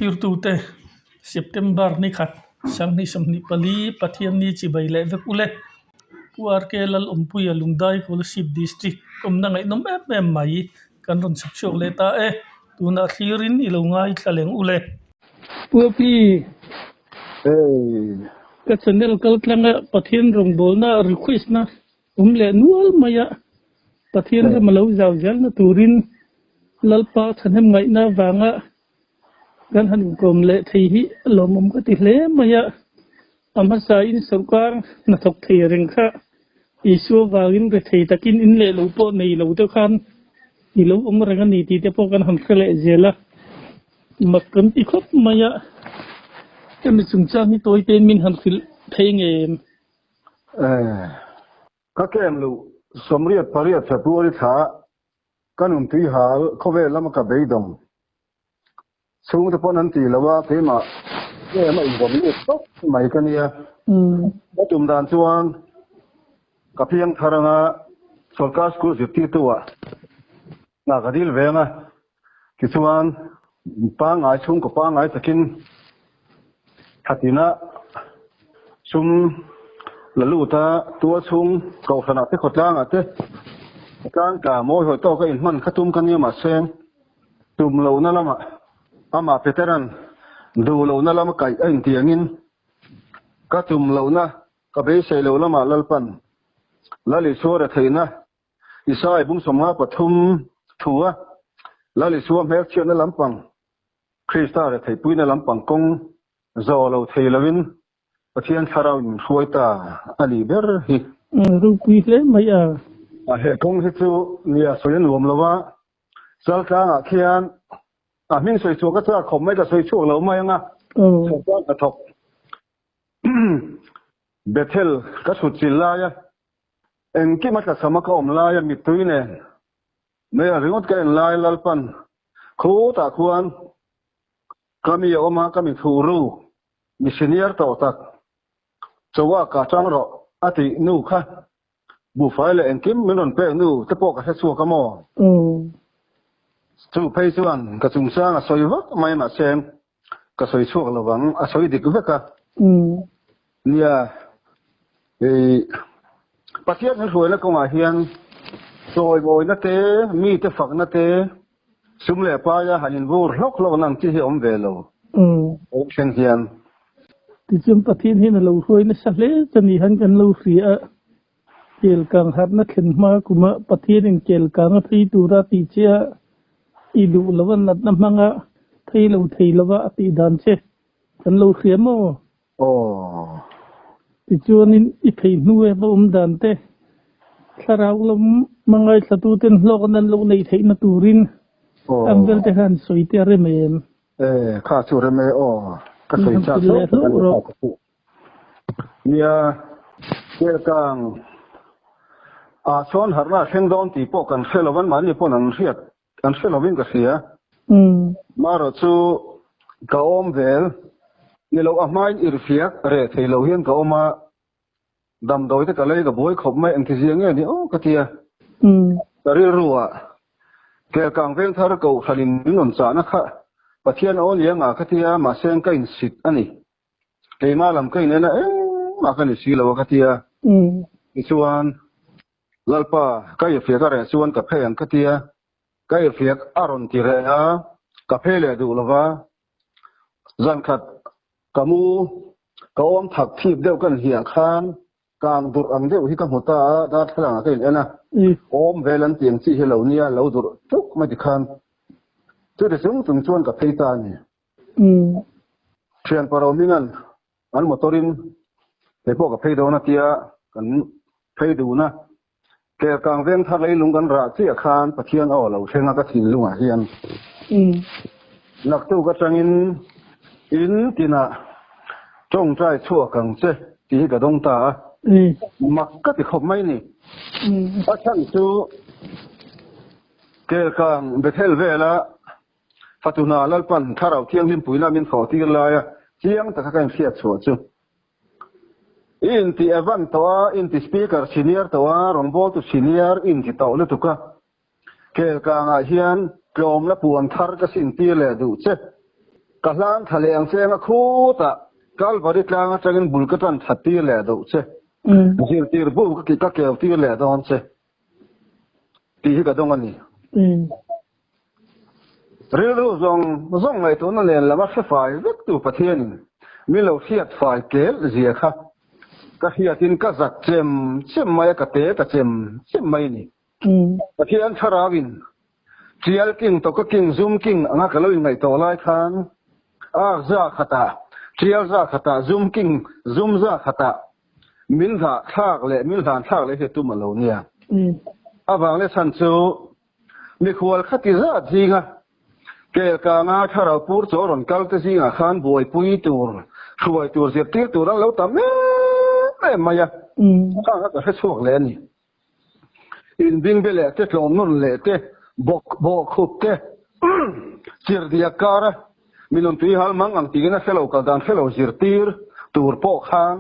Thlirtute, September ni khat, 2024, Pathianni chibai leh vek ule. Pu RK Lalawmpuia Lungdai Kolasib District awmna ngaihnawm em em mai kan rawn chhuk chhuak leh ta e. Tunah thlirin i lo ngaithla leng ule. Pu Api, ka channel kaltlanga Pathian rawngbawlna request na awm leh nual mai a, Pathian ram a lo zau zelna turin Lalpa thahnem ngaihna avanga kan han inkawm leh thei hi lawmawm ka ti hle mai a. A hmasain sorkar hnathawk thei reng kha Isua vangin rethei takin in leh lo pawh nei lo te khan i lo awm reng a ni tih te pawh kan han hre leh zel a, mak kan ti khawp mai a. Hemi chungchang hi tawi tein min han hrilh thei ngem? Ka kem luh 88 February thla ka nun tui hal khawvel lama ka beidawng chhungte pawn an ti lo a, keimah tlem a inzawm lut tawp mai ka nia. Ka tum dan chuan ka piang thar anga sorkar school zirtirtu ah hna ka dil veng a, tichuan pangngai chhungkaw pangngai takin Thatina sum la lut a, tua chhung kohhranah te khawtlangah te tlangtla mawi hawi tawka inhman kha tum ka nia mahse tum lohna lamah amah Petera'n duh lohna lama kaih a intiangin ka tum lohna ka beisei loh lamah Lalpan Lal Isua retheihna Isai bung 53 thu a Lal Isua hmelchhiatna lampang Krista retheihpuina lampang kawng zawh lo thei lovin Pathian thlarau in hruai ta a nih ber hi. Ropui hle mai a. A he kawng hi chu nia sawi a nuam lo a, Chaltlangah khian a hming sawi chhuah ka chak khawp mai ka sawi chhuak lo mai ang a, Chawltlâng hnathawk Bethel ka chhut chilh laia engkim a tla cham a ka awm laia mittui nen Mei a ringawt ka en lai Lalpan khutah khuan ka mi a awm a, ka mi thuh ru, mi senior tawh tak, Choa ka chang rawh a tih nu kha buhfai leh engkim min rawn pek nu te pawh ka hre chhuak a maw? Chu phei chuan ka chungchang a sawi vak mai mahse ka sawi chhuak lo vang, a sawi dik vek a. Nia, i Pathian min hruaina kawngah hian chawimawina te, mite fakna te, sum leh paia han invur hlawk hlawkna ang chi hi a awm ve lo. Awm thleng hian. Tichuan Pathian hian a lo hruai nasa hle che ni han kan lo hria a, Kelkang harhna thlen hma kuma Pathianin kelkang a phei tura tih che a, i duh lova natna hmanga phei lo thei lova a tih dan che kan lo hria maw? Aw. Tichuanin i phei hnu e va awm dan te, thlarau lam hmangaithlatuten hlawkna an lo neih theihna turin ang vel te khan sawi te a rem em? E, kha chu rem e aw, ka sawi chak hlauh tak a ni kha ka fuh. Nia, Kelkang ah chuan harhna a thleng dawn tih pawh kan hre lo, anmahni pawn an hriat An hre lovin ka hria. Marawh chu ka awm vel. Ni lo, a hmain irhfiak reh thei lo hian ka awm a, damdawi te ka lei ka buai khawp mai, engtizia nge ni aw ka ti a. Ka rilru ah Kelkang Vengthar Kohhranin min rawn chahna kha Pathian aw ni anga ka ti a, mahse ka insit a ni. Keimah lam ka inen a, engmah ka ni si lo a ka ti a. Tichuan. Lalpa, ka irhfiak a reh chuan ka phei ang ka tia, ka irhfiak a rawn ti reh a, ka phei leh duh lova, zankhat ka mu ka awm thak thip deuh ka inhliah khan kang durh ang deuh hi ka hmu ta a, darthlalang ah ka in en a, awm vel an ti ang chi hi lo nia, lo durh tuk mai ti khan chuti chung chung chuan ka phei ta a ni. Thian paro hminga'n An motor in kei pawh ka phei dawn a tia kan phei dun a, Kelkang veng thar leilung kan rah chiah khan Pathian aw lo thleng a ka thinlungah hian naktuk atangin in tinah tawngtai chhuak ang che tih hi ka dawng ta a, mak ka ti khawp mai ni. A chhan chu Kelkang Bethel vela Fatuna Lalpan Thlarau Thianghlim puina min thawh tir laia chiang taka ka inhriat chhuah chu. I inti Evan tawh a, inti Speaker senior tawh a, rawngbawltu senior i inti tawh lutuk a. Kelkangah hian tlawmna puan thar ka sin tir leh duh che. Ka hlan tha leh ang che anga khutah Kalvari tlang atangin bul ka tan that tir leh doh che. Zirtir bu ka ka keu tir leh dawn che. Tih hi ka dawng a ni. Rilru zawng zawng ngaihtuahna nen lama hre fai vek tu Pathianin min lo hriat fai kel zia kha ka hriatin ka zak chem chem mai a, ka te ta chem chem mai a ni. Pathian thlarauin Tial king, Tawka king, Zum king anga ka lo inngaih tawh lai khan Ar za khatah, Tial za khatah, Zum king, Zum za khatah min hlah thlak leh min hlan thlak leh hi tum a lo nia. Avang leh chhan chu mikhual khati zat zinga Kelkanga thlarau pur chaw rawn kal te zingah khan buaipui tur, hruai tur, zirtir tur an lo tam em em mai a, khang kha ka hre chhuak leh a ni. Inbingbe leh te, tlawm nun leh te, bawk bawhkhup te, chirhdiak kara minun tui hal mang ang tiin a hrelo kal dan hrelo zirtir tur pawh khan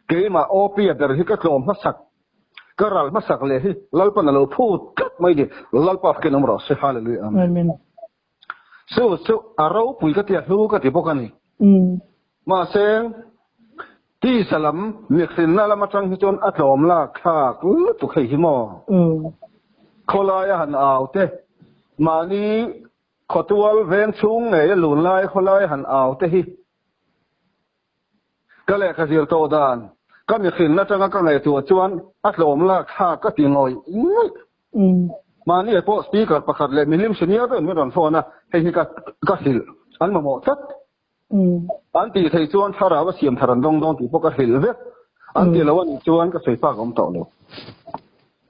keimah OP a ber hi ka tlawm hmasak, ka ral hmasak leh hi Lalpan a lo phut tlat mai ni. Lalpa fakin awm rawh se. Hallelujah. Amen. Chu chu a ropui ka ti a, hlu ka ti bawk a ni. Mahse, tisa lam mihrinna lam atang hi chuan a tlawm lak thlak lutuk hei hi maw? Khawlaia han au te, mahni khawtual veng chhung ngeia lun lai khawlaia han au te hi Ka lehkha zir tawh dan ka mihring atanga ka ngaihtuah chuan a tlawm lak thlak ka ti ngawih ngawih. Mahni ah pawh speaker pakhat leh milim senior deuhin min rawn phone a, hei hi ka ka hrilh an mamawh tlat. An tih theih chuan thlarau a siam thar an dawng dawn tih pawh ka hrilh vek. An ti lo a nih chuan ka sawi fak a awm tawh lo.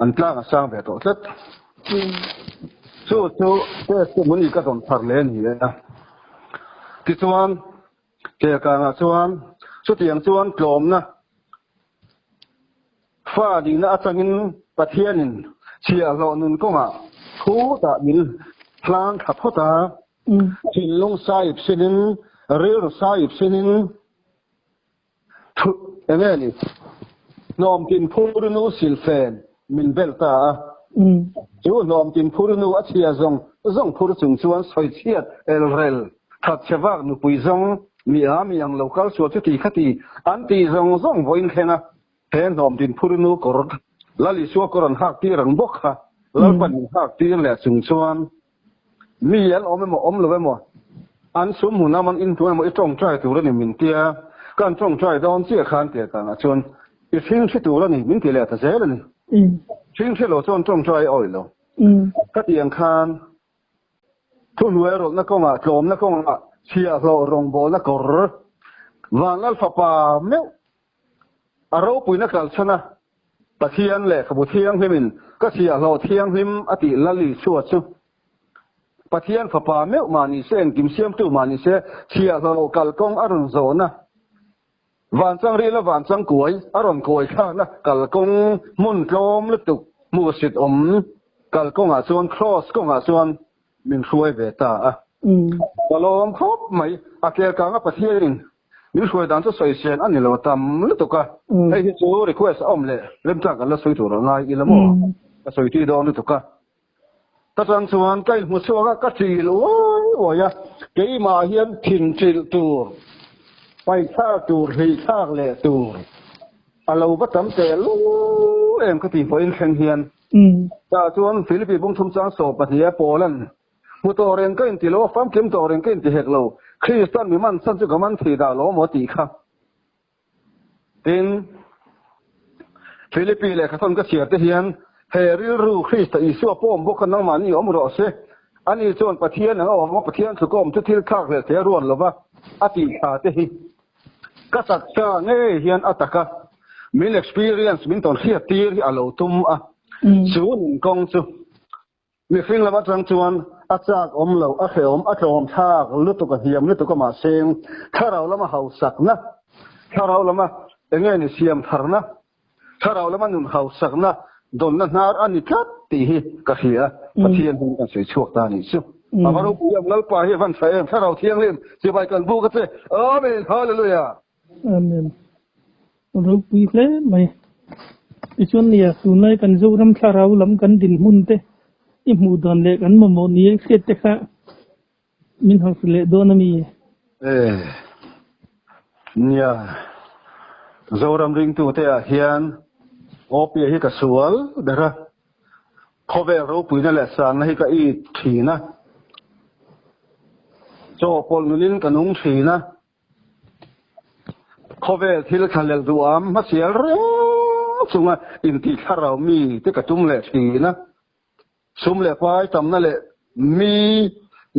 An tlang a sang ve tawh tlat. Chu chu test chu muni ka dawn thar leh a ni a. Tichuan. Kelkangah chuan chutiang chuan tlawmna fa nihna atangin Pathianin chhiahhlawh nun kawngah khutah min hlang thla phawt a, thinlung saip sinin, rilru saip sinin, eng nge ni, hnawmtin phurinu silfen min belh ta a. Chu hnawmtin phurinu a chhia zawng zawng phur chung chuan sawichhiat elrel thatchhe vak nupui zawng mi a mi ang lo kal sual chuti khati an tih zawng zawng vawiin thleng a, he hnawmtin phurinu kawr Lal Isua kawr an hak tir ang bawk kha Lalpan in hak tir leh chung chuan Mi an awm emaw awm lo emaw, an sum hmun a man inhnu emaw i tawngtai tur a ni min tia, kan tawngtai dawn chiah khan tia tangah chuan i hring hre tur a ni min ti leh ta zel a ni. Hring hre lo chuan tawngtai a awih lo. Ka ti ang khan thuhnuai rawlhna kawngah, tlawmna kawngah, chhiahhlawh rawngbawlna kawr, Vanlal fapa meuh A ropuina kalchhan a, Pathian lehkhabu thianghlimin ka chhiahhlawh thianghlim a tih Lal Isua chu Pathian fapa meuh mah ni se, engkim siamtu mah ni se, chhiahhlawh kalkawng a rawn zawhna, vanchang rila vanchang kuai a rawn kuai thlakna kalkawng hmun tlawm lutuk hmuhsit awm kalkawngah chuan Kraws kawngah chuan min hruai ve ta a. Ka lawm khawp mai, a kelkanga Pathianin Min hruai dan chu sawisel a ni lo tam lutuk a, hei hi chu request a awm leh remchang kan la sawi tur a ngai ila maw? Ka sawi tui dawn lutuk a. Ka chang chuan ka inhmu chhuak a, ka ṭil uai uai a, keimah hian thin ṭilh tur, paithlak tur, hleithlak leh tur a lo va tam teh lul em ka tih pawhin thleng hian. Tah chuan Philippi bungthum chang 22 Paula'n Hmu tawh reng ka inti lo a, famkim tawh reng ka inti hek lo. Krista'n mi man chhan chu ka man thei dah lo maw tih kha. Tin, Philippi lehkhathawn ka chhiar te hian, he rilru Krista Isua pawm bawk kha nangmahni awm rawh se. Ani chuan Pathian ang a awm a, Pathian tluk a awm chu thil thlak hlel thei a ruan lo va, a tih thla te hi ka taksa ngei hian a taka min experience, min tawn hriat tir hi a lo tum a. Chu nun kawng chu Mihring lam atang chuan a chak awm lo, a hrehawm, a tlawm thlak lutuk, a hniam lutuk a mahse thlarau lama hausakna, thlarau lama eng nge ni siam tharna, thlarau lama nun hausakna dawnna hnar a ni tlat tih hi ka hria a, Pathian hming kan sawi chhuak ta a nih chu. A va ropui em, Lalpa hi a van tha em, Thlarau Thianghlim chibai kan buk a che. Amen Hallelujah. Amen. Ropui hle mai. Tichuan nia, tunlai kan Zoram thlarau lam kan dinhmun te i hmuh dan leh kan mamawh ni hriat te kha min han hrilh leh dawn a mi? E nia Zoram ringtute ah hian Opia hi ka sual ber a, khawvel ropuina leh sangna hi ka it thin a, chawhpawlh nunin ka nung thin a, Khawvel thil thlalel duham hmasial reng chunga intih thlarau mi te ka tum leh thin a. Sum leh pai tamna leh mi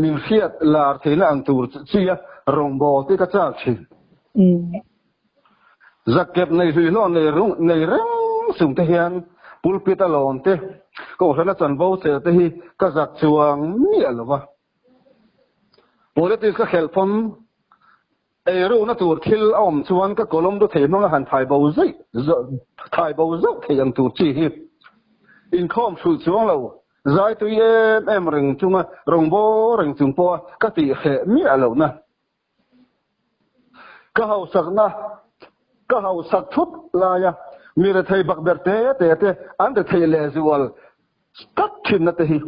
min hriat lar theihna ang tur chia rawngbâwl te ka châk thin. Zakkep nei hluihlawn nei nei reng chung te hian pulpit a lawn te, kohhrana chanvo sel te hi ka zak chuang miah lo va. Politics ka khelh pawn Eirukna tur thil a awm chuan ka kawlawm du thei hmanga han thai bo zeih thai bo zauh thei ang tur chi hi inkhawm hrulh chuang lo, zai tui em em reng chunga rawn bawr reng chung pawha ka tih hreh miah lohna. Ka hausakna ka hausak thut laia mi rethei bakber te te te an rethei lehzual tlat thinna te hi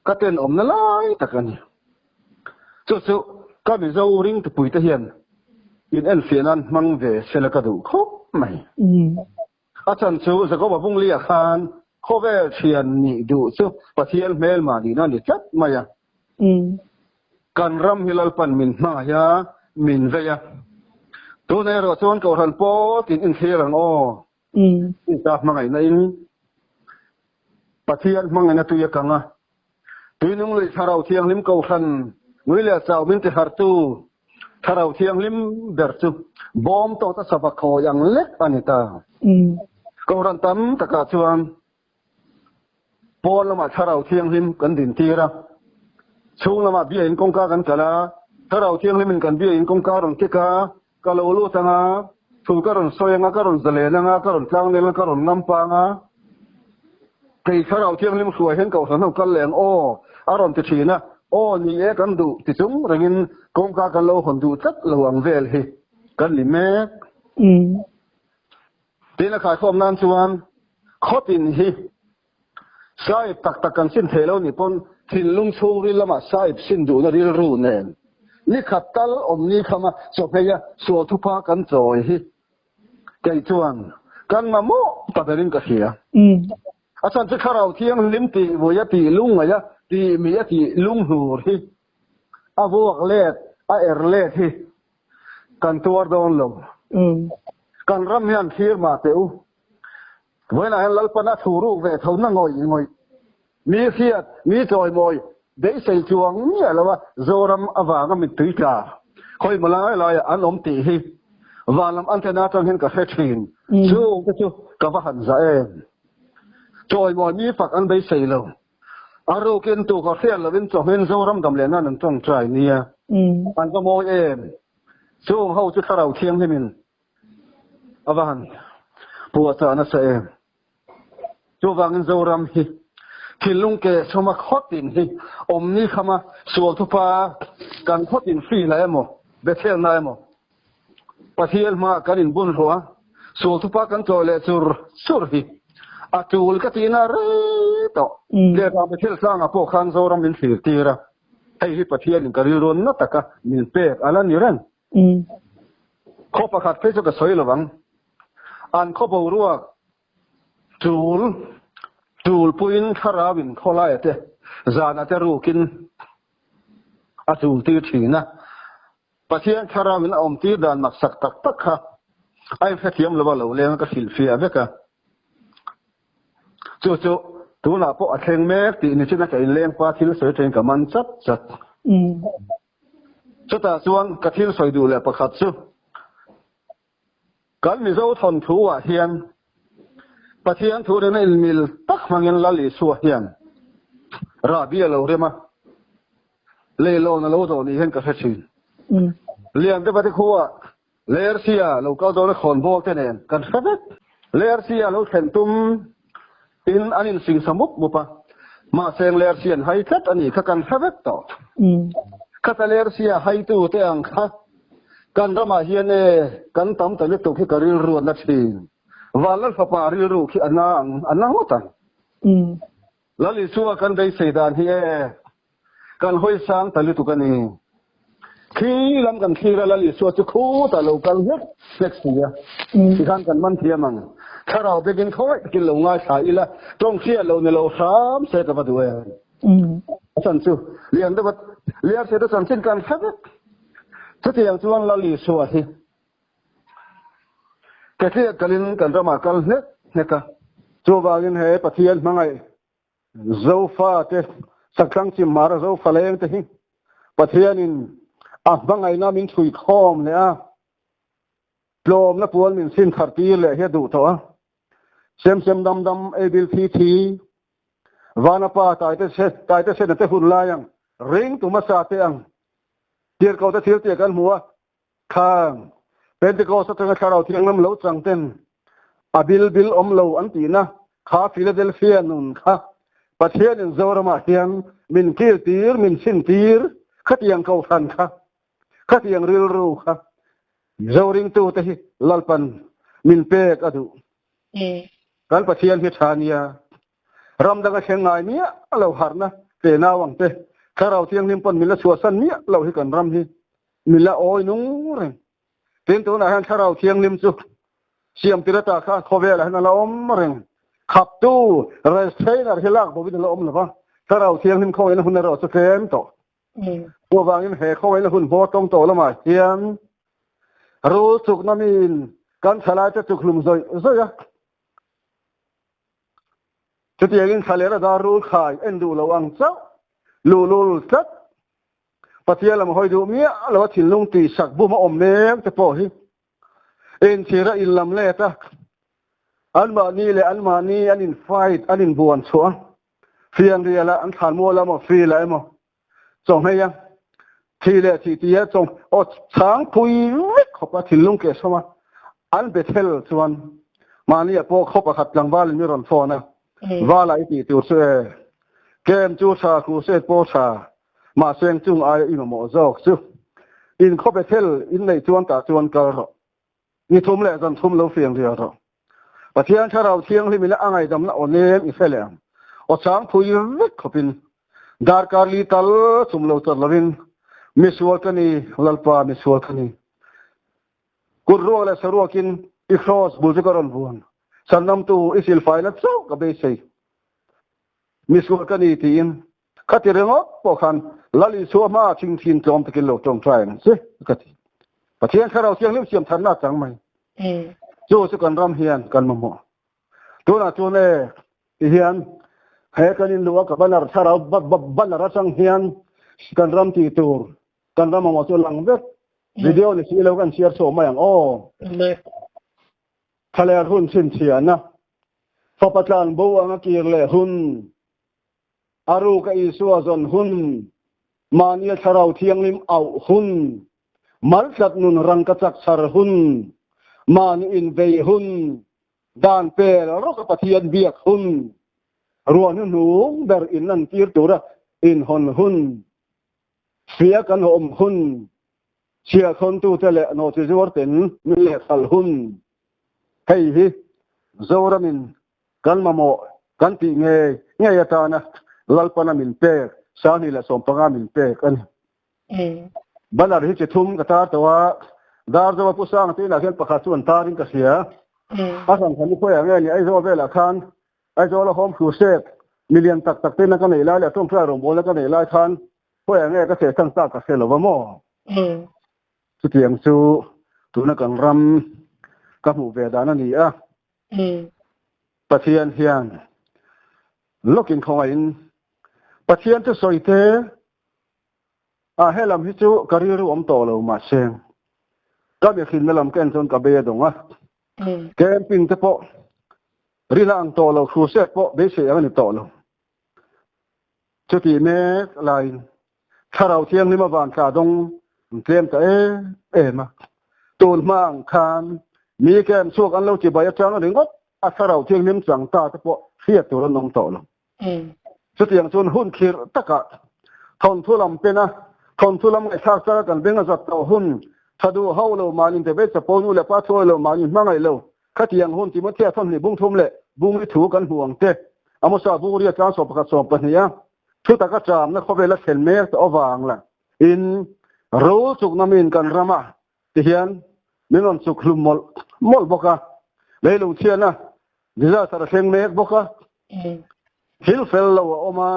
Ka tenawmna lai tak a ni. Chu chu ka Mizo ringtupuite hian in enfiah nan hmang ve sela ka duh khawp mai. A chan chu Jakoba Bunglia khan khawvel thian nih duh chu Pathian hmelma nihna a ni tlat mai a. Kan ram hi Lalpan min hmangaih a, min vei a. Tunah erawh chuan Kohhran pawtin inthlir ang aw. Krista hmangaihna in Pathian hmangaihna tui a kang a, Tuinung lui Thlarau Thianghlim Kohhran ngui leh chau min tihartu Thlarau Thianghlim ber chu bawm tawta sava khawi ang lek a ni ta. Kohhran tam takah chuan pawn lamah Thlarau Thianghlim kan dintir a, chhung lamah biain kawngka kan kal a, Thlarau Thianghlimin kan biain kawngka a rawn kek a, Ka lo lut ang a, thu ka rawn sawi ang a, ka rawn zalen ang a, ka rawn tlang nel ang a, ka rawn ngam pang a. Kei Thlarau Thianghlim hruai hian Kohhran ho kal leh ang aw, a rawn ti thin a. Aw ni e, kan duh ti chung rengin kawngka kan lo hawn duh tlat lo ang vel hi kan ni mek. Tin a khaikhawm nan chuan khawtin hi Sahib tak tak kan sin thei lo nih pawn thinlung chhungril lamah Sahib sin duhna rilru nen ni khat tal awm ni khama chawhmei a sual thupa kan chawi hi kei chuan kan mamawh ta berin ka hria. A chhan chu Thlarau Thianghlim tih vui a tih lungngaih a tih mi a tih lunghnur hi a vuak let a er let hi kan tuar dawn lo. Kan ram hian thlir mah teh u. Vawiinah hian Lalpan a thu ruk ve tho na ngawih ngawih. Mi hriat, mi chawimawi, beisei chuang miah lo a Zoram avanga mittui tla khawi maw lai laiah an awm tih hi van lam antenna atang hian ka hre thin. Chung te chu ka va han zah em. Chawimawi mi fak an beisei lo. A rukin tu ka hriat lovin chawhmin Zoram dam leh nan an tawngtai nia. An va mawi em. Chung ho chu Thlarau Thianghlimin A va han puah chah nasa em. Chuvangin Zoram hi thinlung ke chhawma khawtin hi awmni khama sual thupa kan khawtin free la emaw, Bethelna emaw, Pathian hmaah kan inbun hluah a, sual thupa kan chawi leh chur chur hi a tul ka tihna rei tawh. Lehkha Bethel tlangah pawh khan Zoram min thlir tir a, hei hi Pathianin ka rilru na taka min pek a la ni reng. Khaw pakhat phei chu ka sawi lo ang. An khaw boruak tul tul puiin thlarauin khawlaia te zana te rukin a tul tir thin a. Pathian thlarauin a awm tir dan maksak tak tak kha a inhrethiam lo a lo leng a ka hrilhfiah vek a. Chu chu tunah pawh a thleng mek tih ni chin a ka inleng pa thil sawi thin ka man chat chat. Chutah chuan ka thil sawi duh leh pakhat chu kan Mizo thawnthu ah hian Pathian thu rina inmil tak hmangin Lal Isua hian rahbi a lo rem a, leilawn a lo zawh ni hian ka hre thin. Lian te khua Lersia lo kal dawn a khawnbawl te nen kan hre vek. Lersia lo thlen tum in an insingsa mup mup a, mahse Lersia an hai tlat a nih kha kan hre vek tawh. Khata Lersia haitu te ang kha kan ramah hian e kan tam ta lutuk hi ka rilru a na thin. Vanlal fapa rilru khi a na ang, a na ngawt ang. Lal Isua kan beisei dan hi e, kan hawi sang ta lutuk a ni. Khi lam kan thlir a Lal Isua chu khutah lo kal hlek hlek si a. Tikhan kan man thiam ang. Thlarau bekin khawngaih takin lo ngaithla ila, tawng hriat lo ni lo hram se ka va duh em. A chan chu lian deuh a, lian se te chanchin kan hre vek. Chutiang chuan Lal Isua hi Ketliah kalin kan ramah kal hnek hnek a. Chuvangin he Pathian hmangaih Zofa te Saktlang chim mara Zofa leng te hi Pathianin a hmangaihna min chhui khawm leh a, tlawmna puan min sin thar tir leh hi a duh tawh a. Sem sem dam dam ei bil thi thi Vana pa taite taite sena te hun lai ang ring tu hmasa te ang tirhkoh te thil tih kan hmu a. Khang Pentecost atanga Thlarau Thianghlim lo chang ten a bil bil awm lo an tihna kha Philadelphia nun kha Pathianin Zoramah hian min kil tir, min chhin tir, khatiang kohhran kha, khatiang rilru kha Zoringtute hi Lalpan min pek a duh. Kan Pathian hi tha nia, ram danga thleng ngai miah lo harhna pe nau ang te, Thlarau Thianghlim pawn min la chhuahsan miah lo hi kan ram hi Min la awi nung reng. Tin, tunah hian Thlarau Thianghlim chu siam tir ata kha khawvelah hian a la awm reng. Khaptu, restrainer, hi lak bovin a la awm lo va, Thlarau Thianghlim khawngaihna hun erawh chu tlem tawh. Chuvangin he khawngaihna hun hmawr tawng tawh lamah hian rul chukna miin kan thalaite chuk hlum zawih zawih a. Chutiangin thlalera dar rul khai en duh lo ang chauh luhlul tlat Pathian lam hawi duh miah lo a thinlung tihsak bum a awm mek te pawh hi inchhir a inlam let a, anmahni leh anmahni an in fight an inbuan chhuah a, fianrial ah an thlan mual emaw field ah emaw chawnghei a thi leh thih tia chaw aw chhang phui vek khawp a thinlung keh sawm a an bethel chuan mahni ah pawh khaw pakhat tlangval in mi rawn phone a vala i tih tur chu e kem chu tha crusade pawh tha Mahse eng chung aia i mamawh zawk chu in khaw Bethel in neih chuan tah chuan kal rawh. Ni thum leh zan thum lo fiang rial rawh. Pathian Thlarau Thianghlim ina a ngaihdamna aw nem i hre leh ang. Aw chang phui vek khawpin darkar li tal chum lo chawt lovin misual ka ni, Lalpa misual ka ni. Kut ruak leh saruakin i kraws bul chu ka rawn vuan. Chhandamtu i silfaina chauh ka beisei. Misual ka ni tiin Khati ringawt pawh khan Lal Isua hmaah thingthin tlawm takin lo tawngtai ang che ka ti. Pathian Thlarau Thianghlim siam tharna a chang mai. Chu chu kan ram hian kan mamawh. Tunah chuan e ti hian he kan inluh a ka banner thlarau banner atang hian kan ram tih tur kan ram mamawh chu a lang vek. Video ni si lo kan chhiar chhuah mai ang aw. Thlaler hun chhinchhiahna fapa tlan bo anga kir leh hun. A ruka Isua zawn hun, mahnia Thlarau Thianghlim auh hun, maltlat nun rangkachak chhar hun, mahni invei hun, dan pel rawka Pathian biak hun, ruah hnuhnung ber inlantir tura inhawn hun, fia kan awm hun, chhiahkhawntute leh nawhchizuarten min lehkhalh hun. Hei hi Zoramin Kan mamawh kan tih ngei ngei atana Lalpana min pek, 2015 min pek a ni. Banner hi chi thum ka tar tawh a, Darzawa Pu Sanga te inah hian pakhat chu an tarin ka hria. A hran khan i khawiah nge ni Aizawl velah khan Aizawla Home Crusade milian tak tak te ina ka neih lai leh tawngtai rawngbawlna ka neih lai khan khawiah nge ka sehchang tak ka hre lo va maw? Chutiang chu tuna kan ram ka hmuh ve dan a ni a. Pathian hian lawkin khawngaihin Pathian chu sawi te a helam hi chu ka rilru awm tawh lo mahse ka mihrinna lam ka en chuan ka bei a dawng a camping te pawh rina ang tawh lo crusade pawh beisei ang a ni tawh lo chutih mek laiin Thlarau Thianghlim avan tla dawng an tlem ta em em a. Tun hma ang khan mi kem chhuak an lo ti bai atang ringawt a Thlarau Thianghlim chang ta te pawh hriat tur an awm tawh lo. Chutiang chuan hun khirh takah thawnthu lam pen a, thawnthu lam ngaihthlak changa kan beng a zat tawh hun tha duh ho lo mahni te vei chapo nu leh pa thuai lo mahni hmangaih lo khatiang hun Timothea thawmhnih bung thum leh bung i thu kan hmu ang te Amosa bung ria tlang 11 12 a. Thu taka chamna khawvela thlen mek tawh avang lah in Ro chukna min kan rama ti hian min rawn chuk hlum mawlh mawlh bawk a, leilung chhiatna disaster a thleng mek bawk a, thil fel lo a awm a,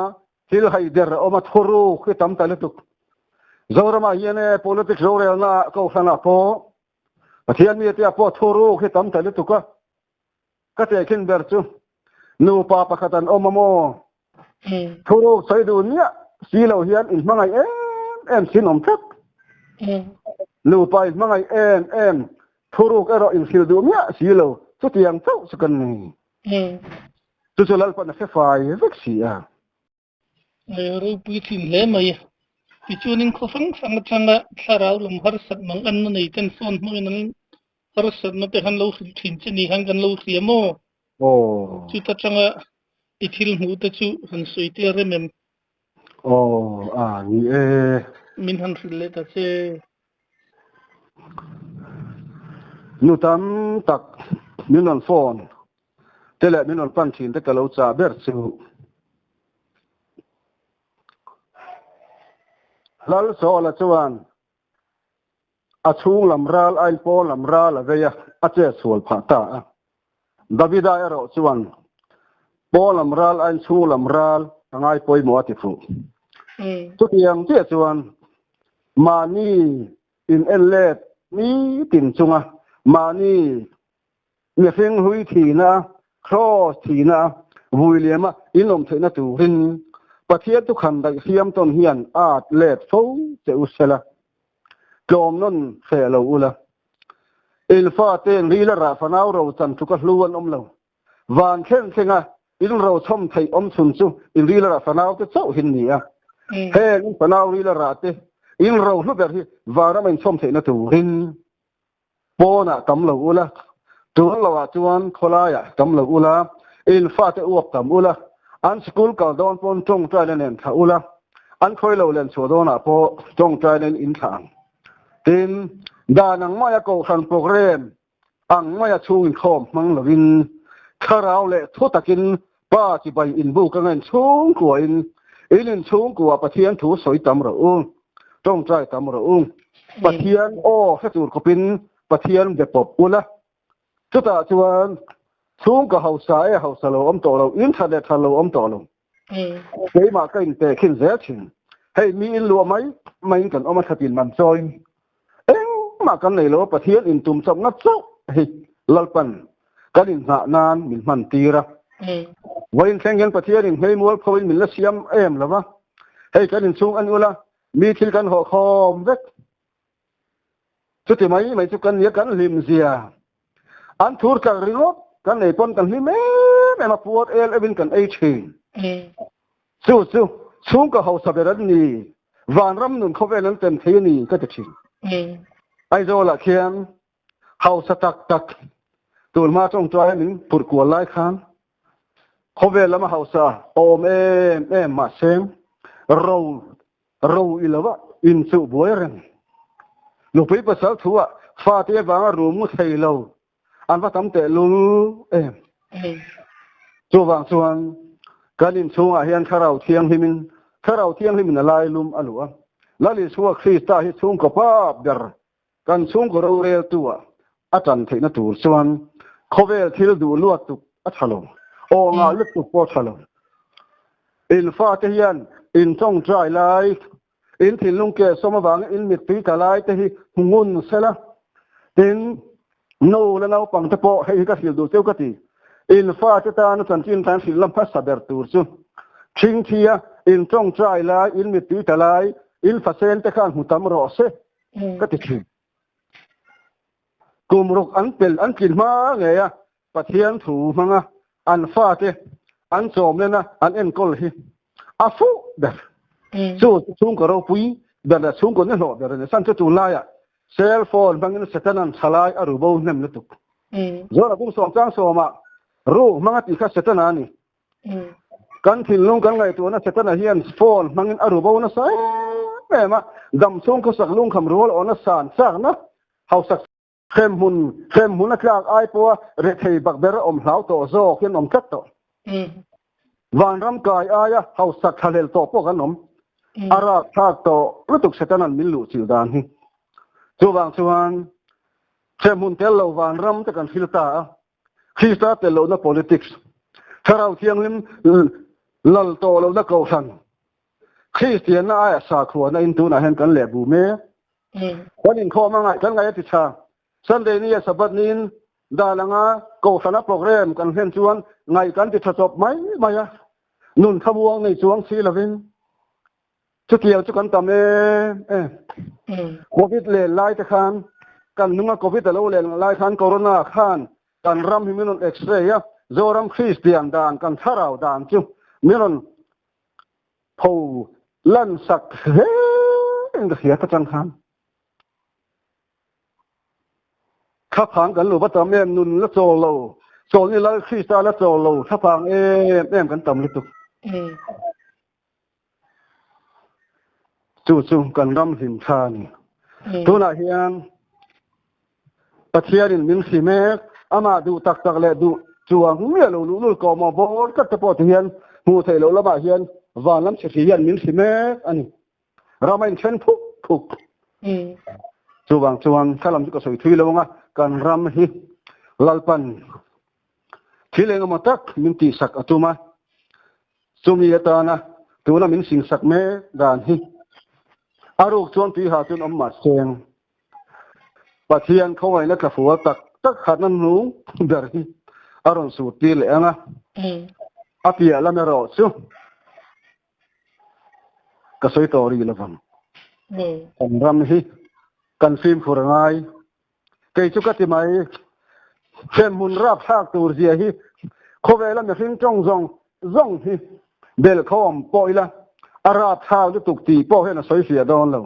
thil haider a awm a, thuruk hi tam ta lutuk. Zoramah hian e politics rorelna ah kohhranah pawh Pathian mite ah pawh thuruk hi tam ta lutuk a, ka tehkhin ber chu nupa pakhat an awm a maw? Thuruk sawi duh miah si lo hian inhmangaih em em sin awm tlat. Nupa inhmangaih em em thuruk erawh inhrilh duh miah si lo chutiang chauh chu kan ni. Chu chu Lalpan a hre fai vek si a. Ropui thin hle mai. Tichuanin khaw hrang hrang atanga thlarau lam harsat mang anna nei ten phone hmangin an harsatna te han lo hrilh thin che ni khan kan lo hria maw? Aw. Chuta tanga i thil hmuh te chu han sawi te a rem em? Aw, a ni e. Min han hrilh leh ta che. Nu tam tak min rawn phone te leh min rawn pan thin te ka lo chah ber chu. Lalsawla chuan a chhung lam ral ain pawn lam ral a vei a, a chet sual phah ta a. Davida erawh chuan pawn lam ral ain chhung lam ral a ngai pawimawh a ti fuh. Chutiang chiah chuan mahni in en let nitin chunga mahni mihring hlui thihna, Kraws thihna, vui liama in awm theihna turin Pathian chu khan daih hriam tawn hian at let fo che u sela, tlawm nawn hreh lo ula. In fate'n rila rah fanau ro chan tluka hlu an awm lo. Van thleng thlenga in ro chhawm theih awm chhun chu in rila rah fanau te chauh hin ni a. Heng in fanau rila rah te in ro hlu ber hi vanram a inchhawm theihna turin Pawnah tam lo ula, tun loah chuan khawlaiah tam lo ula, in fate uap tam ula, an sikul kal dawn pawn tawngtaina nen thlah ula, an khawi lo len chhuah dawnah pawh tawngtaina in in thlah ang. Tin, dan ang maia kohhran program ang maia chhung inkhawm hmang lovin, thlarau leh thu takin Pa chibai inbuk anga inchhungkuain in inchhungkuaah Pathian thu sawi tam rawh u, tawngtai tam rawh u. Pathian aw hre tur khawpin Pathian be pawp ula. Chutah chuan chhungkaw hausa e hausa lo awm tawh lo, in tha leh tha lo awm tawh lo. Keimah ka inpeh khin zel thin. Hei mi in luah mai maiin kan awm a thlatin man chawiin Engmah kan nei lo a, Pathian intum chawp ngat chauh hi Lalpan kan inhnah nan min hman tir a. Vawiin thleng hian Pathian in hmei mual pho in min la siam em lo va, hei kan inchhung a ni ula, mi thil kan hawh khawm vek. Chuti mai mai chu kan nia kan hlim zia. An thur tlak ringawt kan ei pawn kan hlim em em a, puar el euhin kan ei thin. Chu chu chhungkaw hausa ber an ni, vanram nun khawvel an tem thei a ni ka ti thin. Aizawlah khian hausa tak tak tun hma tawngtaia min phurh kual lai khan khawvel lama hausa awm em em mahse ro ro i lova inchuh buai reng. Nupui pasal thu ah fate avanga rum ngu thei lo An va tam teh lul em. Chuvang chuan kan inchhungah hian Thlarau Thianghlimin Thlarau Thianghlimin a lailum a luh a. Lal Isua Krista hi chhungkaw pa ber kan chhungkaw roreltu-ah a tan theihna tur chuan khawvel thil duh luat tuk a tha lo, aw ngah lutuk pawh a tha lo. In fate hian in tawngtai lai, in thinlung keh sawm avangin in mittui tla lai te hi hmu ngun sela. Tin, nu la naupang te pawh hei hi ka hrilh duh cheu ka ti. In fate tana chanchin tan hrilh la hmasa ber tur chu thingthia in tawngtai lai, in mittui tla lai, in fasen te khan hmu tam rawh se ka ti thin. Kum ruk an pel an tlin hma ngei a, Pathian thu hmanga an fate an chawm lena an enkawl hi a fuh ber. Chu chu chhungkaw ropui ber leh chhungkaw nihlawh ber a ni. San chu tunlaiah cell phone hmangin Satan-a'n thalai a ru bo hnem lutuk. Zawra kum sawm chang sawmah ruk hmanga tih kha Satan-a a ni. Kan thinlung kan ngaihtuahna Setana hian phone hmangin a ru bo nasa em em a, dam chhung khawsak lungkham rual awhna san chakna hausak hremhmun hremhmun a tlak ai pawha rethei bak ber a awm hlau tawh zawk hian awm tlat tawh. Vanram kai aia hausak thlahlel tawh pawh kan awm. A rapthlak tawh lutuk Setana'n min luh chilh dan hi. Chuvang chuan hremhmun tel lo vanram te kan hril ta a, Krista tel lohna politics, Thlarau Thianghlim lal tawh lohna kohhran, Kristianna aia sakhuana in tunah hian kan lehbu mek. Kan inkhawm a ngaih kan ngaih a ti tha. Sunday ni a Sabbath niin dan anga kohhrana program kan hlen chuan ngaih kan ti tha chawp mai mai a, nun thlamuang nei chuang si lovin chutiang chu kan tam em em. Covid len lai te khan kan hnunga Covid a lo len lai khan Corona khan kan ram hi min rawn x-ray a, Zoram Kristian dan kan thlarau dan chu min rawn Tho lan sak hle in ka hria ta chang khan. Thlaphang kan lo va tam em nun la chawl lo, chawl ni Lal Krista la chawl lo thlaphang em em kan tam lutuk. Chu chu kan ram hlim tha a ni. Tunah hian Pathianin min hri mek, amah duh tak tak leh duh chuang miah lo luhlul kawhmawh bawr tlat te pawh ti hian hmuh theih loh lamah hian van lam chhehri hian min hri mek a ni. Ram a inthen phuk phuk. Chuvang chuan thla lam chu ka sawi thui lo ang a, kan ram hi Lalpan thil engemaw tak min tihsak a tum a, chumi atana tuna min singsak mek dan hi a ruk chuan tuiha chuan awm mahseng Pathian khawngaihna tla fual tak tak khatna hnung ber hi a rawn sur tir leh ang a, a piah lam erawh chu ka sawi tawh rih lovang. Kan ram hi kan fimkhur a ngai. Kei chu ka ti mai, hremhmun rapthlak tur zia hi khawvela mihring tawng zawng zawng hi belhkhawm pawh ila a rapthlak lutuk tih pawh hian a sawi fiah dawn lo.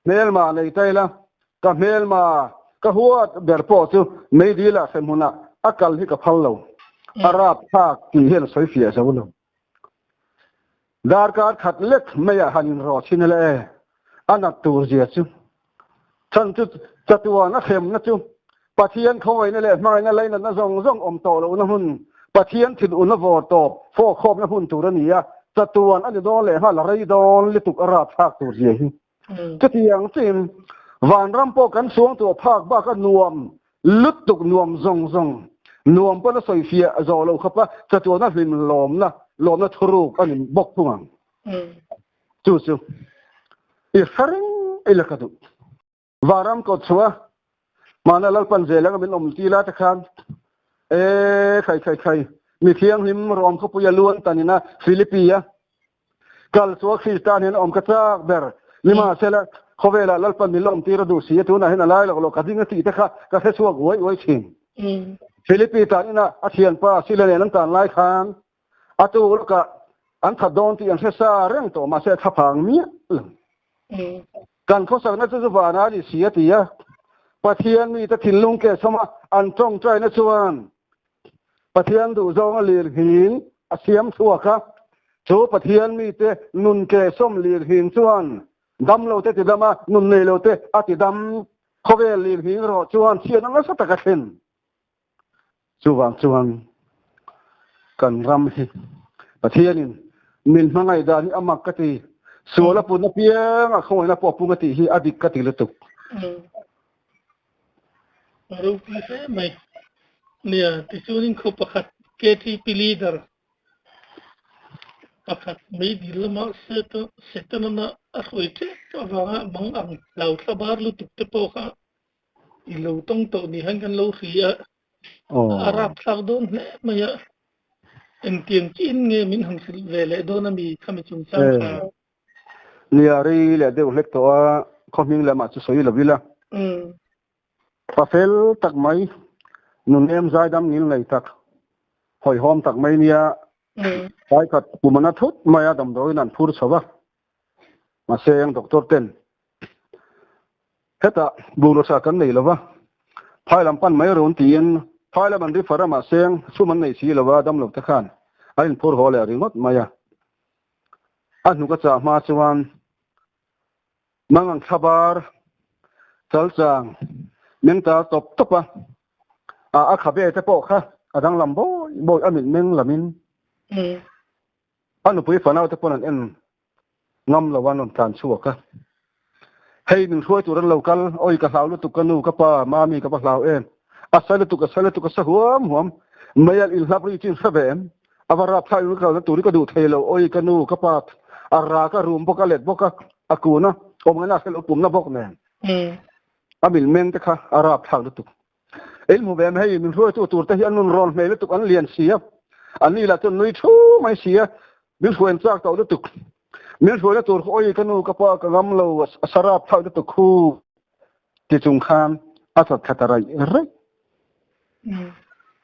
Hmelma nei ta ila, ka hmelma ka huat ber pawh chu meidil ah hremhmun ah a kal hi ka phal lo, a rapthlak tih hian a sawi fiah zo lo. Darkar khat lek mai ah han inrawh thin ila e, a nat tur zia chu. Chhan chu chatuan a hremna chu Pathian khawngaihna leh hmangaihna lainatna zawng zawng awm tawh lohna hmun, Pathian thinuna vawr tawp fawk khawpna hmun tur a ni a, chatuan a ni dawn leh nghal a rei dawn lutuk a rapthlak tur zia hi. Chutiang chiin vanram pawh kan chhuang tawh phak bak a nuam lutuk nuam zawng zawng nuam pawn a sawi fiah zawh loh khawp a chatuan a hlim lawmna lawmna thuruk a ni bawk thung ang. Chu chu i hre reng ila ka duh. Vanram kawt chhuah mahna Lalpan zel anga min awm ti la te khan e khai khai khai mi thianghlim rawm khawpui a luan tanin a Philippi a kal chhuah Kristan hian awm ka chak ber nimahsela khawvelah Lalpan min la awm tir a duh si a tunah hian a lai lawk lawk ka ding a tih te kha ka hre chhuak uai uai thin. Philippi tanin a a thianpa Sila nen an tan lai khan A tu lawkah an that dawn tih an hre sa reng tawh mahse a thlaphang miah lo. Kan khawsakna chu chu vana a ni si a ti a. Pathian mite thinlung ke sawma an tawngtaina chuan Pathian duhzawng a lirnghin a siam chhuak a. Chu Pathian mite nun ke sawm lirnghin chuan dam lote ti dam a, nun nei lote a ti dam. Khawvel lirnghin erawh chuan chhiatna nasa tak a thlen. Chuvang chuan kan ram hi Pathianin min hmangaih dan hi a mak ka ti. Sual a pun apiang a khawngaihna pawh a pung a tih hi a dik ka ti lutuk. A ropui hle mai. Nia, tichuanin khaw pakhat KTP leader pakhat meidil lama Setana a hruai tep avanga mang ang hlau thlabar lutuk te pawh kha I lo tawng tawh ni hian kan lo hri a, a rapthlak dawn hle mai a. Engtiang chiin nge min han hrilh ve leh dawn a mi khami chungchang kha? Nia, rei leh deuh hlek tawh a, khaw hming lamah chu sawi lo ila. Pa fel tak mai, nunem zaidam ngil nei tak, hawihhawm tak mai nia, tlai khat kum a na thut mai a, damdawiin an phur chho va. Mahse, eng doctor ten Hetah bungrua kan nei lova, phai lam pan mai run tiin phai lam an ri far a, mahse sum an nei si lova dam lo te khan an inphur haw leh ringawt mai a. A hnuk a chah hma chuan Mangang thlabar chalchang meng ta tawp tawp a, a khabe te pawh kha a danglam bawi bawi a mitmeng lamin a nupui fanau te pawn an en. Ngam lo an rawn tlan chhuak a. Hei min hruai tur an lo kal, awi ka hlau lutuk ka nu ka pa, mami ka va hlau em. A sa lutuk a sa lutuk a sa huam huam. Mei an inhlap ri chin hre ve em. A va rap thlak in ka kalna tur hi ka duh thei lo, awi ka nu ka pa a rak a rum bawk a let bawk a, a kun a, awm ngaihna a hre lo pumna bawk nen. A milmeng te kha a rap thlak lutuk. In hmu ve em hei min hruaitu tur te hi an nun rawn hmei lutuk an lian si a, an ni lah chuan nui thu mai si a, min hruain chak tawh lutuk. Min hruaina tur kha awi ka nu ka pa ka ngam lo a sarap thlak lutuk khu ti chung khan a chawt thla ta raih raih.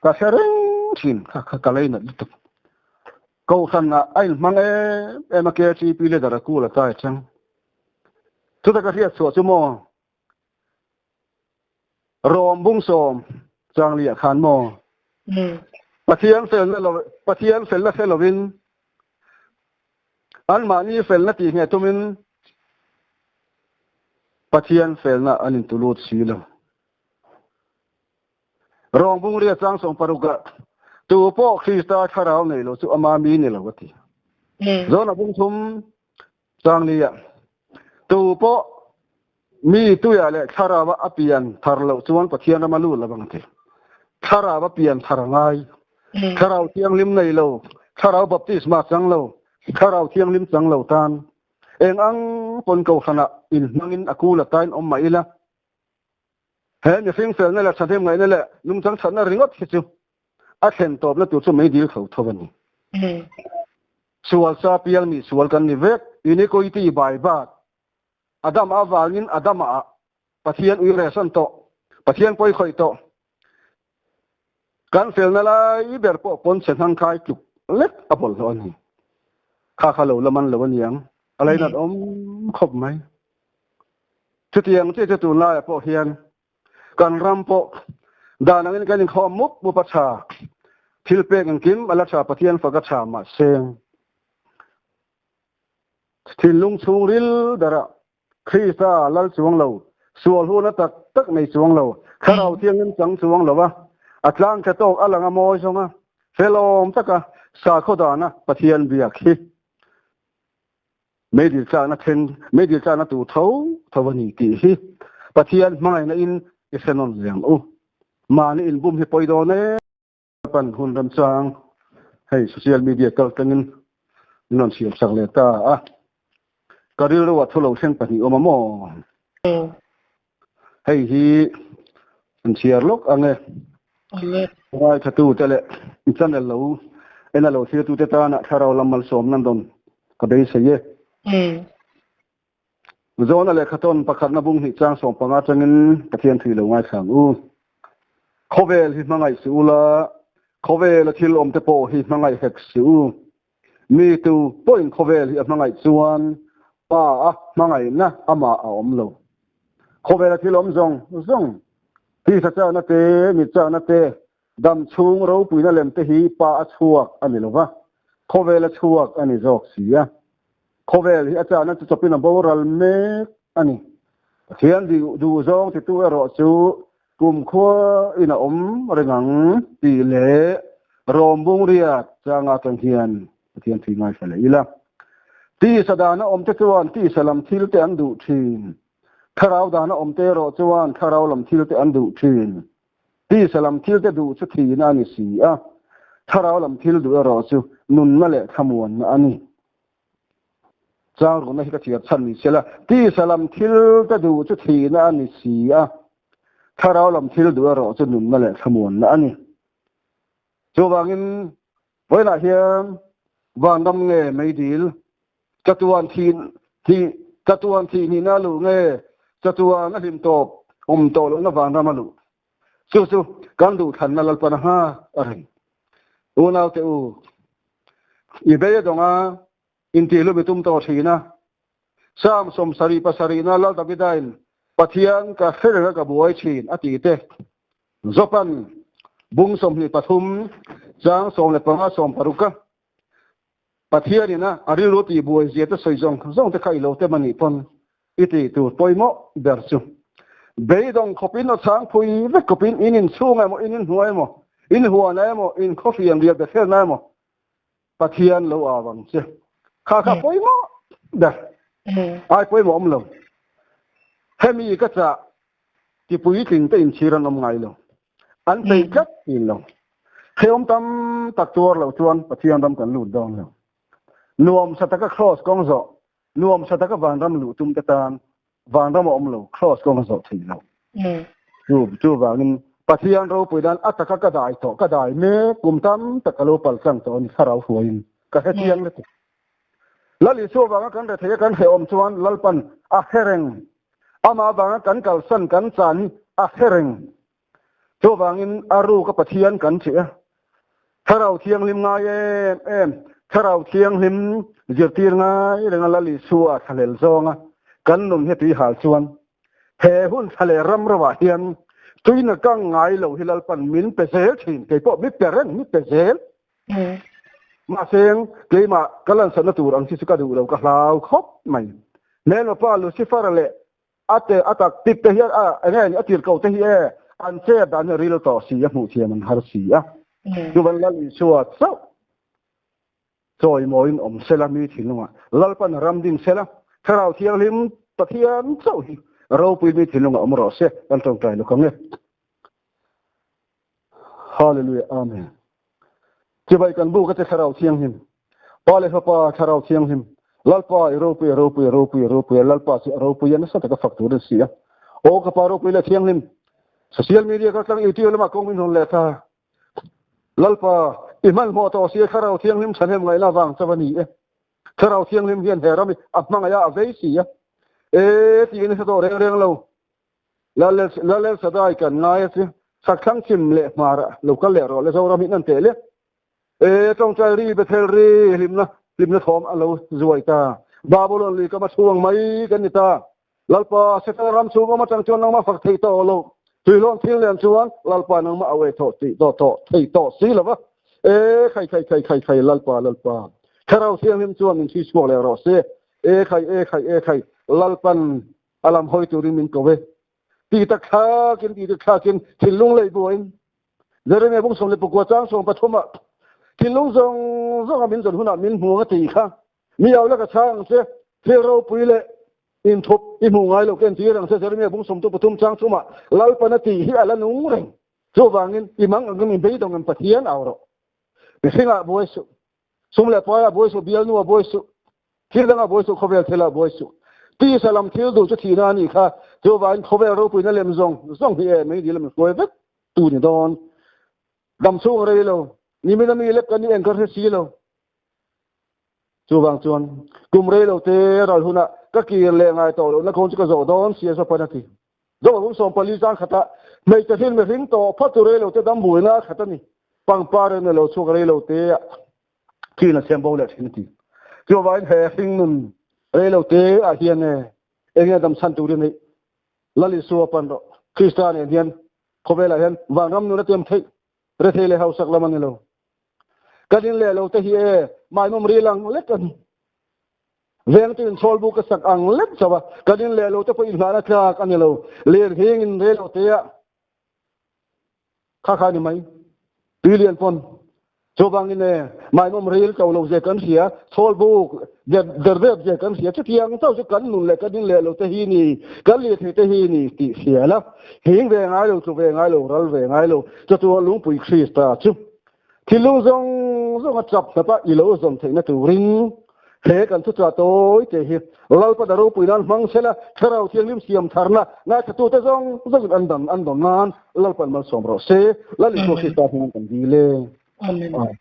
Ka hre reng thin kha kha ka lei nat lutuk. Kohhran ah a inhmang em em a KTP leader a kul a tai chang. Chuta ka hriat chhuah chu maw Rom bung sawm changli ah khan maw? Pathian felna lo Pathian felna hre lovin anmahni felna tih ngheh tumin Pathian felna an intulut si lo. Rom bung ria chang sawm paruk ah tu pawh Krista thlarau nei lo chu ama mi ni lo a ti. Zona bung thum Changli ah tu pawh mi tuiah leh thlarau a pian thar loh chuan Pathian ram a lut lo ang a ti. Thlarau a pian thar a ngai. Thlarau thianghlim nei lo, thlarau baptisma chang lo, thlarau thianghlim chang lo tan eng ang pawn kohhranah inhmangin a kul a tain awm mah ila, he mihring felna leh thahnem ngaihna leh nungchang thatna ringawt hi chu a thlen tawpna tur chu meidil tho tho a ni. Sual sa piang nih sual kan ni vek. Iniquity by birth. Adam avangin Adama ah Pathian ui rehsan tawh, Pathian pawi khawih tawh. Kan felna lai ber pawh pawn chhe hnang khai tluk lek a bawlhhlawh a ni. Kha kha lo la man lo a niang. A lainat awm khawp mai. Chutiang chiah chu tunlaiah pawh hian Kan ram pawh dan angin kan inkhawm mup mup a tha. Thil pek engkim a la tha, Pathian fak a tha mahse thinlung chhungril berah Krista lal chuang lo, sual huna tak tak nei chuang lo, thlarau thiangin chang chuang lo a, a tlang tha tawk a lang a mawi zawng a, felawm taka sakhaw dana Pathian biak hi Meidil tlakna then, meidil tlakna tur tho tho a ni tih hi Pathian hmangaihna in i hre nawn leh ang u. Mahni inbum hi pawi dawn e. Pan hun remchang hei social media kal tlangin min rawn siam sak leh ta a. Ka rilru ah thu lo thleng pahnih awm a maw? Hei hi an chhiar lawk ang e. Ngaithlatute leh i channel lo en a lo thirtute tana thlarau lam malsawm nan rawn ka beisei e. Zawna lehkha tawn pakhatna bung hnih chang 15 atangin Pathian thui lo ngaithla ang u. Khawvel hi hmangaih suh ula, khawvela thil awmte pawh hi hmangaih hek suh u. Mi tu pawhin khawvel hi a hmangaih chuan Pa a hmangaihna amah a awm lo. Khawvela thil awm zawng zawng, tisa chakna te, mit chakna te, dam chhung ropuina lem te hi Pa a chhuak a ni lo va, khawvela chhuak a ni zawk si a. Khawvel hi a chakna chu chawpin a boral mek a ni. Pathian duh zawng titu erawh chu Kumkhua in a awm reng ang tih leh rawmbung riat changa atang hian Pathian thui ngaithla leh ila. Tisa dana awmte chuan tisa lam thil te an duh thin. Thlarau dana awmte erawh chuan thlarau lam thil te an duh thin. Tisa lam thil te duh chu thihna a ni si a, thlarau lam thil duh erawh chu nunna leh thlamuanna a ni. Chang rukna hi ka chhiar chhan ni sela, tisa lam thil te duh chu thihna a ni si a, thlarau lam thil duh erawh chu nunna leh thlamuanna a ni. Chuvangin, vawiinah hian vanram nge meidil, chatuan thih thih chatuan thih nihna a luh nge chatuan a hlim tawp awm tawh lohna vanram a luh? Chu chu kan duhthlanna Lalpan a nghak a reng. Unaute u, i bei a dawng a, intihhlum i tum tawh thin a. Psalm 77 na Lal Davidain, Pathian ka hre reng a ka buai thin a ti te. Jopan bung 23 chang 15 16 a Pathian ina a rilru tihbuai zia te sawi zawng zawng te kha i lo tem a nih pawn i tih tur pawimawh ber chu beidawng khawpin aw chhang phui vek khawpin in inchhung emaw in inhnuai emaw in huan emaw in khawhrian rial be khelna emaw Pathian lo au ang che. Kha kha pawimawh ber. Ai pawimawh awm lo. Hemi ka chah ti puitling te inchhir an awm ngai lo. An peih tlat thin lo. Hrehawm tam tak tuar loh chuan Pathian ram kan lut dawn lo. Nuam sa taka Kraws kawng zawh, nuam sa taka vanram luh tum te tan vanram a awm lo, Kraws kawng a zawh thei lo. Chu chuvangin Pathian ropui dan a taka ka dai tawh, ka dai mek kum tam tak ka lo pal tlang tawh a ni, thlarau hruaiin ka hrechiang lutuk. Lal Isua vanga kan rethei a kan hrehawm chuan Lalpan a hre reng. Amah vanga kan kalsan kan chan hi a hre reng. Chuvangin a ruka Pathian kan cheh a, Thlarau Thianghlim ngai em em, Thlarau Thianghlim zirtir ngai renga Lal Isua thlahlel zawnga kan nun hi tui hal chuan he hun thla leh ram ramah hian tuina kang ngai lo hi Lalpan min pe zel thin, kei pawh mi pe reng, mi pe zel. Mahse keimah ka lansatna tur ang chi chu ka duh lo, ka hlau khawp mai. Hmelma pa Lucifer-a leh A te a tak tik te hian a enge ni a tir ko te hi e an chet dan hi ril tawh si a hmuh thiam an har si a. Chuvan Lal Isua chauh chawimawiin awm sela mi thinlungah Lalpan ram ding sela Thlarau Thianghlim Pathian chauh hi ropui mi thinlungah awm rawh se kan tawngtai lawk ang e. Hallelujah Amen. Chibai kan buk a che Thlarau Thianghlim. Pa leh Fapa Thlarau Thianghlim. Lalpa i ropui a ropui a ropui a ropui a Lalpa chu a ropui a nasa taka fak tur a si a. Aw ka Pa ropui leh Thianghlim. Social media kal tlang YouTube lamah kawng min hawn leh ta. Lalpa i hmanhmawh tawh si a Thlarau Thianghlim thahnem ngaihna vang chauh a ni e. Thlarau Thianghlim hian he ram hi a hmangaih a a vei si a. E tiin a hre tawh reng reng lo. Lalel Sadai kan ngai a chu Sakthlang chim leh hmar ah lo kal leh rawh le Zoram hi nan teh le. E tawngtai ri Bethel ri hlimna hlimna thawm a lo zuai ta. Babulon lui kam a chhuang mai kan ni ta. Lalpa Setana ram chhung awm atang chuan nangmah fak thei tawh lo. Tuihlawm thil nen chuan Lalpa nangmah a uai thawh tih tawh tawh thei tawh si lo va. E khai khai khai khai khai Lalpa Lalpa Thlarau Thianghlim chuan min chhui chhuak leh rawh se. E khai e khai e khai Lalpan A lam hawi turin min ko e. Ti tak thlakin, ti tak thlakin, thinlung lei buaiin. Jeremia bung 14 chang 13 ah, thinlung zawng zawnga min zawn hunah min hmu ang a ti kha. Mi au la ka chhang ang che, thil ropui leh inthup i hmu ngai lo ka entir ang che, Jeremia bung 13 chang 3 ah, Lalpan a tih hi a la nung reng. Chuvangin, i mang angin min beidawng em Pathian au rawh. Mihringah buai suh. Sum leh pai ah buai suh, bialnu ah buai suh, thil dang ah buai suh, khawvel thil ah buai suh. Tisa lam thil duh chu thihna a nih kha, chuvangin khawvel ropuina lem zawng zawng hi e mei dil a min hruai vek tu ni dawn. Dam chhung a rei lo, nimin a mi lek kan nih eng ka hre si lo. Chuvang chuan kum rei lo te ral hunah ka kir leh ngai tawh lohna kawng chu ka zawh dawn si a Zopan a ti. Zopa kum 14 chang khatah hmeichhe hrin mihring tawh phawt chu rei lo te dam buaina a khat a ni. Pangpar in a lo chhuak rei lo te ah thil a siam bo leh thin a ti. Chuvangin he hringnun rei lo te ah hian e eng nge dam chhan turin hei Lal Isua pan rawh. Krista nen hian khawvelah hian vanram nun a tiam theih rethei leh hausak lam a ni lo. Kan in leh lo te hi e maimawm ril ang lek a ni. Vengtu in chhawl bu ka sak ang lek chauh a, kan in leh lo te pawh inhlahna tlak a ni lo. Lirnghing in rei lo te ah Kha kha ni mai. Tui lian pawn. Chuvangin e, maimawm ril to lo zia kan hria, chhawl buk der dep zia kan hria, chutiang chauh chu kan nun leh kan in leh lo te hi ni, kan lirthei te hi ni tih hria la. Hing ve ngai lo, tlu ve ngai lo, ral ve ngai lo, chatuah lungpui Krista chu Thinlung zawng zawng a chap hnap a i lo zawm theihna turin he kan thuchah tawi te hi Lalpa da ropui nan hmang sela, Thlarau Thianghlim siam tharna ngaithlatute zawng zawngin an dam an dawm nan Lalpan malsawm rawh se. Lal Isua Krista hmingin kan dil e. Amen. Amen.